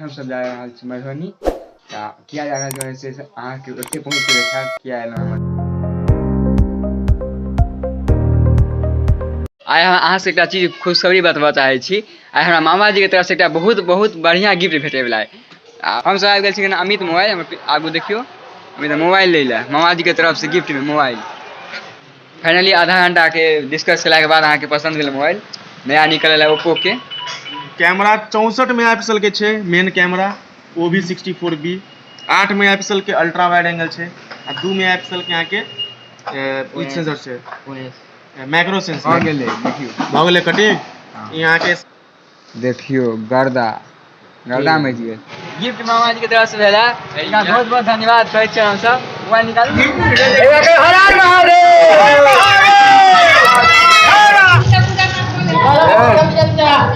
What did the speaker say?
हमसब जा रहल छी मधुबनी। तऽ किया जा रहल छी से अहाँके ओतहि पहुँच के देखायब किया एलहुँ। आइ हम अहाँसँ एकटा चीज खुशखबरी बतबऽ चाहै छी। आइ हमरा मामाजीके तरफसँ एकटा बहुत बहुत बढ़िआँ गिफ्ट भेटैवला अइ। आ हमसब आबि गेल छी कनि अमित मोबाइल, हमर आगू देखियौ, अमित मोबाइल लै लए, मामाजीके तरफसँ गिफ्टमे मोबाइल। फाइनली आधा घंटाके डिस्कस केलाके बाद अहाँके पसन्द भेल मोबाइल, नया निकलल है ओप्पोके। कैमरा 64 मेगापिक्सल के छै मेन कैमरा, वो भी 64 बी, 8 मेगापिक्सल के अल्ट्रा वाइड एंगल छै आ 2 मेगापिक्सल के अहाँके ई सेंसर छै, मैक्रो सेंसर। भऽ गेलै, देखियौ। भऽ गेलै कटिंग ई अहाँके। देखियौ, गर्दा गर्दा मचि गेल। गिफ्ट मामाजी के तरफ से भेल है, हिनका बहुत बहुत धन्यवाद कहै छियै हमसब। मोबाइल निकालू। हर हर महादेव।